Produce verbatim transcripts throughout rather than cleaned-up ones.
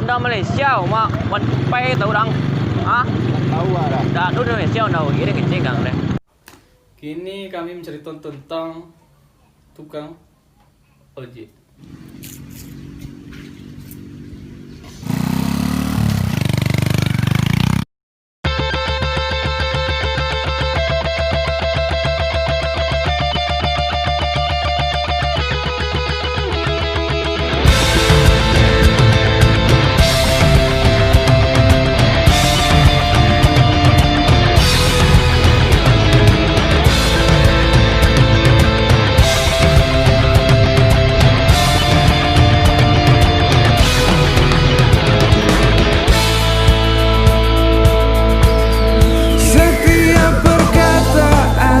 Orang Malaysia, mak, wan tupai tahu orang. Hah? Tahu lah. Dah, tu Malaysia, dah, kira kencing kan, deh. Kini kami menceritakan tentang tukang ojek. Setiap perkataan.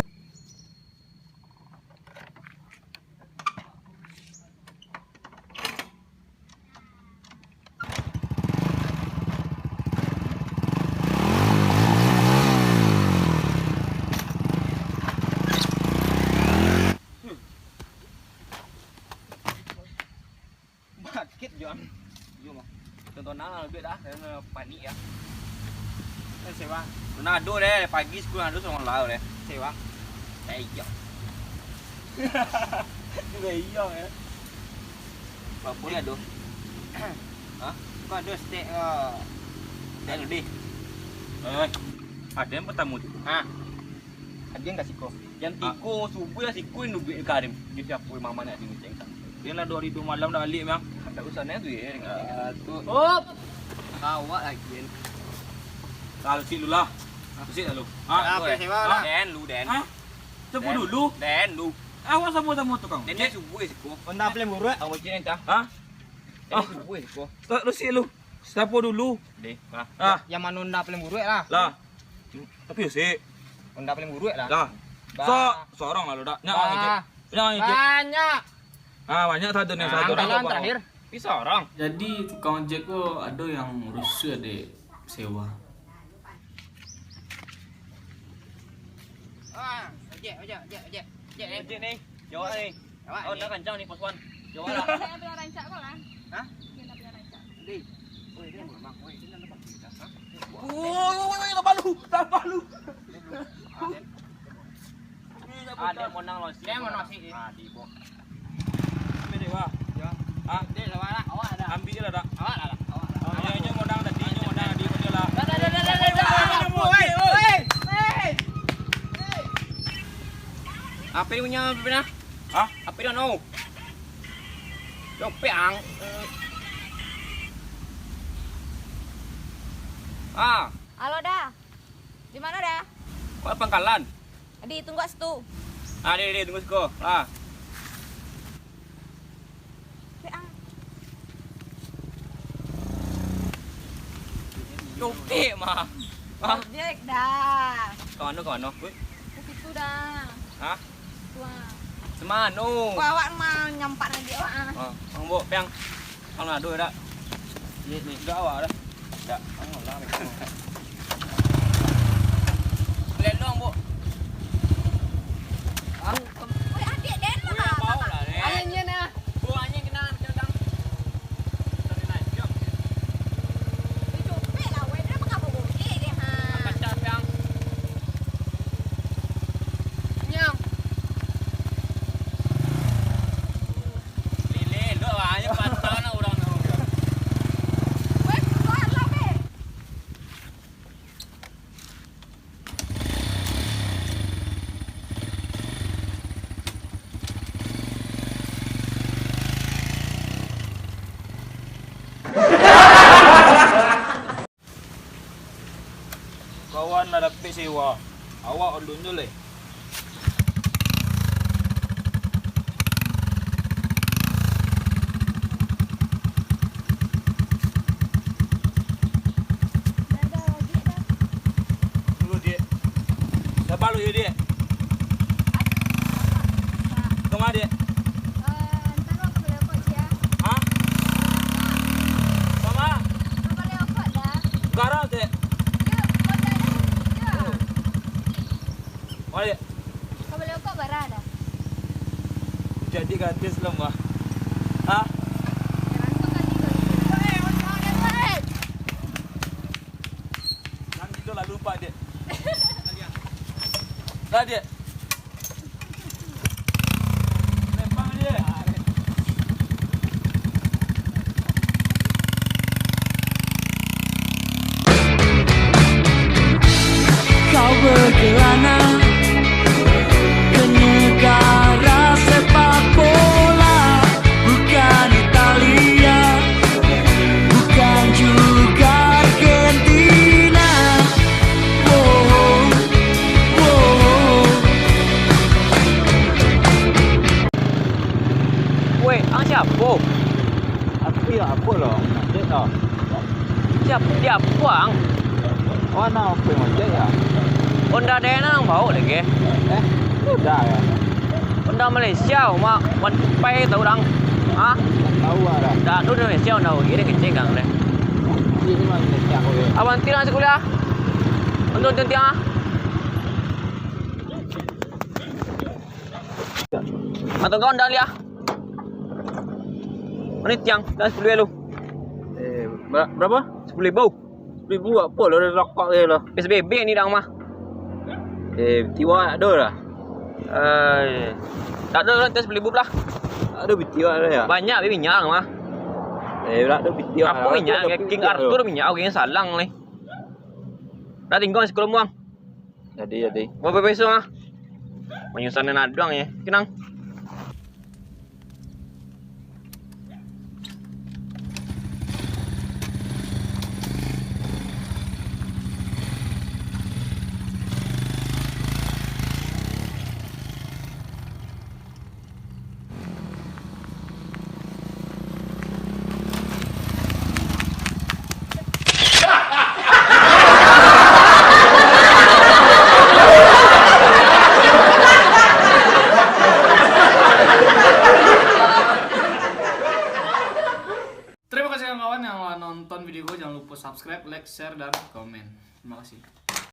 Bakit, Jon. Iyo, mah. Tontonan lah, lebih dah. Karena panik, ya. Eh, sewa. Nah, aduh deh, pagi sepuluh aduh sama lah deh. Sewa. Eh, iya. Juga iya, ya. Apa boleh aduh? Hah? Kau ada stek ke? Stek lebih. Eh, ada yang pertama tu. Ah. Aden ka siko. Jam tigo subuh lah siko induak Karim. Di siapo mama nak dingin ceng. Dia lah dua hari dua malam dah balik, Bang. Ndak usah nanya tu, ya. Ah, tu. Op. Awak lagi, kan. Kalau sik lu lah. Sik lah lu. Ha? Ah, apa sewa lah. Den, lu, Den. Ha? Sapo dulu? Den, lu. Awak samo-samo tukang. Den, dia subuh siko. Honda Flame buruak. Awak cik entah. Ha? Den subuh siko. Lu sik lu. Sapo dulu? Deh, ha. Ah. Yang mano Honda Flame buruak lah. Lah. Tapi sik. Honda Flame buruak lah. Lah. Bah. So, sorang lah lu dak. Nyak ngecek. Nyak ngecek. Banyak. Ah, banyak satu ni, satu. Angkalan terakhir. Tapi sorang. Jadi tukang ojek ko ado yang rusuh dek sewa. Ah, ojek, ojek, ojek, ojek. Ojek ni. Ojek ni. Jawab ni. Awak ni. Dah kancang ni, pos wan. Jawab lah. Dia punya rancak kau lah. Hah? Dia punya rancak. Deh. Oi, dia memang. Oi, dia nak lepas kita. Hah? Oi, oi, oi, oi, tambah lu. Tambah lu. Ah, dia. Ah, dia monang lo. Dia monang sih. Ah, di bawah. Ambil dek, wah. Ya. Hah? Dek, lah, lah. Awak dah. Ambil lah, dak. Awak lah, lah. Awak lah. Oh, iya, inyo monang tadi, inyo monang tadi, inyo lah. Dah, dah, dah, dah, dah, dah. Woi, woi, woi. Hei. Hei. Apa yang punya, apa punya? Hah? Apa dia, no? Copek, ang. Ah. Halo, Da. Di mano, Da? Kok pangkalan? Di, tunggu situ. Ah, di, di, tunggu siko. Ah. Copek, mah. Hah? Ojek, Da. Ka mano, ka mano? Weh. Ka situ, Da. Hah? Wah. Semano. Wah, awak mah nyampak lagi awak, ah. Ah, Bang, Bok, piang. Kalau ado dak? Ni, ni, dak awak dah. Dak. Alah, Bang. Lelong, Bok. Ah. Weh, adik den lah. Weh, bau lah, Den. Ayo, nyen ah. Bok, anjing kenal, kenal, Bang. Cari naik, yuk. Weh, copek lah, weh. Dia pakai bau gojek deh, ha. Kacau, Bang. Nyam. Lele, dok lah, aja patah lah orang tu. Weh, keluar lah, weh. Kawan lah dapek sewa. Awak alun jo lai. Dah, dah, ojek dah. Dulu, Diak. Sabar lu, yo, Diak. Kemana, Diak? Eh, ntar lo ka bali rokok, Cik, ya. Hah? Sama? Ka bali rokok, dah. Garang, Diak. Yuk, kau jalan, yuk. Mana, Diak? Ka bali rokok, bara, dah. Jadi gratis, Lam, bah. Hah? Ya, langsung kali, kau. Eh, orang, orang, orang. Lah, Diak. Lempang, Diak. Kau berkelana ke negara sepak bola, bukan Italia, bukan juga Argentina. Wow, wow. Weh, ang siapo? Aku yo apo lo, cek lo. Siapo, di apo ang? Warna apo yang cek ya? Honda Dena ang bawa lagi. Eh, sudah ya. Honda Malaysia, mak, wan pai tahu dang. Hah? Tahu ada. Dah tu Malaysia Honda, ini kecil kang deh. Ini mah Malaysia kau ya. Abang tiang sekolah. Untuk tiang ah. Atau kau ndak liah? Ini tiang, dah sepuluh ribu. Eh, ber-, berapa? Sepuluh ribu. Sepuluh ribu apa lo, dah rokok je lo. P S B B ni dang mah. Eh, tiwa tak ada lah. Eh, tak ada lah, tes sepuluh ribu lah. Tak ada piti wak ada ya? Banyak be minyak dang mah. Eh, tak ada piti wak. Apa minyak? King Arthur minyak, oke, salang ni. Dah tinggal sepuluh muang. Jadi, jadi. Bapak besok ah. Menyusahkan aduang ya. Kenang. Terima kasih kawan-kawan yang lah nonton video gue. Jangan lupa subscribe, like, share, dan komen. Terima kasih.